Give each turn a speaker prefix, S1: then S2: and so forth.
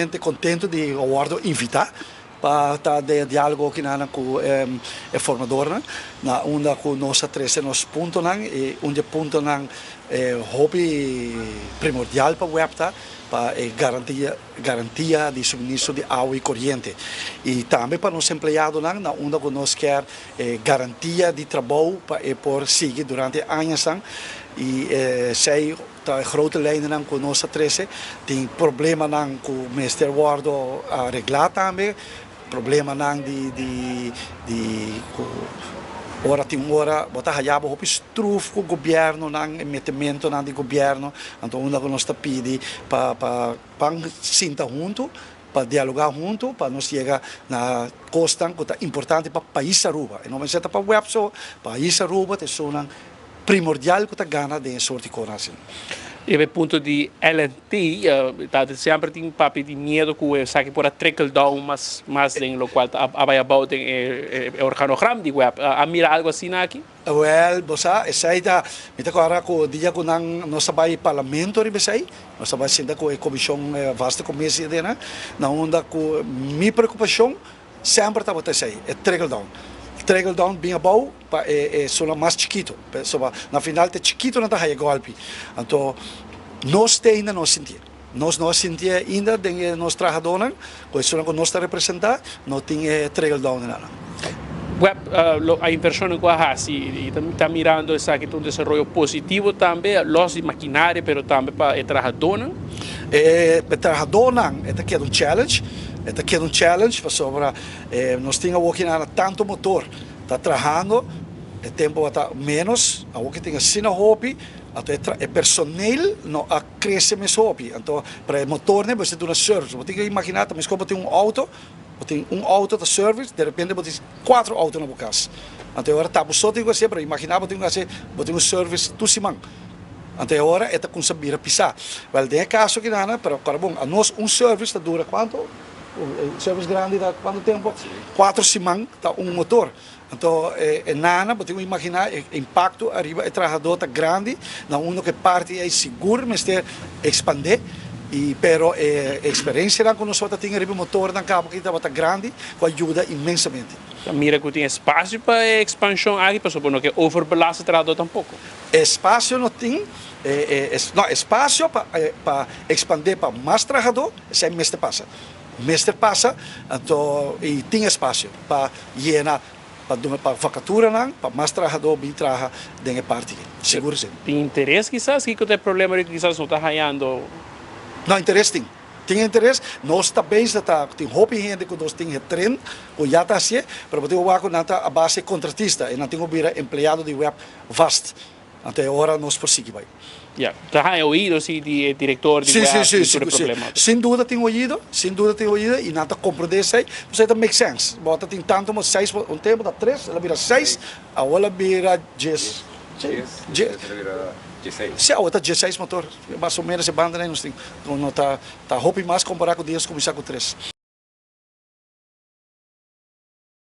S1: Sumamente contento di a wordo invita pa ta den e dialogo akinan cu e formadornan na unda cu nos a trece nos puntonan y un di e puntonan hopi primordial pa web ta pa e garantia garantia di suministro di awa y coriente y tambe pa nos empleadonan na unda cu nos kier e garantia di trabou pa e por sigui durante e añasnan y esey Ta e grote lijnennan ku nos a trese. Tin problemanan ku mester wòrdu areglá tambe, problemanan di di di ku ora tin un ora bo ta haya bo hopi struf ku gobièrnunan, e metementunan di gobièrnu, anto unda ku nos ta pidi pa pa pan sinta huntu, pa dialogá huntu pa nos yega na kosnan ku ta importante pa pais Aruba. E no mester ta pa web so, pais Aruba ta esunnan primordial ku ta gana den e soort di kosnan asina.
S2: Riba e punto di LNT, ta semper tin papia di miedo ku esaki por a trickle down mas mas den lokual ta a bai abou den e organogram di web. A mira algo asina aki?
S1: Wel, bo sa, esei ta, mi ta kòrda ku dia ku nan, nos a bai parlamento riba esei, nos a bai sinta ku e komishon, e vaste komisie aden, na unda ku mi preokupashon semper tabata esei, e trickle down. Trickle down bin abou pa e esunnan mas chikitu, pasobra na final ta e chikitunan ta haya gòlpi. Anto, nos te ainda no a sintié. Nos no a sintié ainda den e nos trahadónan, ku esunnan ku nos ta representá, no tin e trickle down nan.
S2: Web, lo a invershonnan ku a hasi i ta mirando esaki ta un desaroyo positivo tambe, los di makinaria pero tambe pa e trahadónan.
S1: E trahadónan e ta keda un challenge, e ta keda un challenge pasobra nos tin awor kinan tantu motor ta trahando, e tempu a ta ménos, awor ki tin asina hopi, anto e personeel no a crece mes hopi, anto pero e motornan bo mester duna service, bo tin ke imagina ta mescos bo tin un auto, bo tin un auto ta service, de repente bo tin cuatro auto na bo cas, anto e ora ta bo so tin cu hacié, pero imagina bo tin cu haci, bo tin un service tur siman, anto e ora e ta cuminsa bira pisa, wel den e caso aki nan, pero ora bon anos un service ta dura cuanto? Service grandi ta cuanto tempo? Cuatro siman ta un motor. Anto e nana, bo tin ku imaginá e impakto ariba e trahadó ta grandi, na unda ku e parti ei sigur mester ekspandé, i pero e eksperensianan ku nos tabata tin ariba e motornan kaba aki tabata grandi ku a yuda inmensamente.
S2: Ta mira ku tin espasio pa e ekspanshon aki pasobra bo no ke overbelast e trahadó tampoko.
S1: Espasio no tin, no espasio pa pa ekspandé pa mas trahadó, esei mester pasa. Mester pasa, anto i tin espasio pa yena pa duna pa vakaturanan pa mas trahadó bin traha den e parti aki. Sigur si.
S2: Tin interes kisas? Kiko ta e problema rico kisas no ta hañando?
S1: No, interes tin. Tin interes. Nos ta bezig ta tin hopi hende ku nos tin getren ku ya ta hasié, pero bo tin ku wak ku nan ta a base kontratista i nan tin ku bira empleado di web vast. Anto e ora nos por sigui bai.
S2: Ya, ta haña oido si di e director di
S1: Sí, sí,
S2: web
S1: sí,
S2: di tur e
S1: sí, sí.
S2: problema.
S1: Sin duda tin oido, sin duda tin oido y nan ta comprende esey. Pasobra ta make sense. Bo ta tin tanto mo seis, un tempo ta tres, el a bira seis, awor el a bira djes, sí,
S3: Djes,
S1: djes.
S3: despues el a bira dieseis.
S1: Sí, awor ta dieseis motor, mas o menos e banda nos tin. No ta, ta hopi mas compara cu dia nos cuminsa cu tres.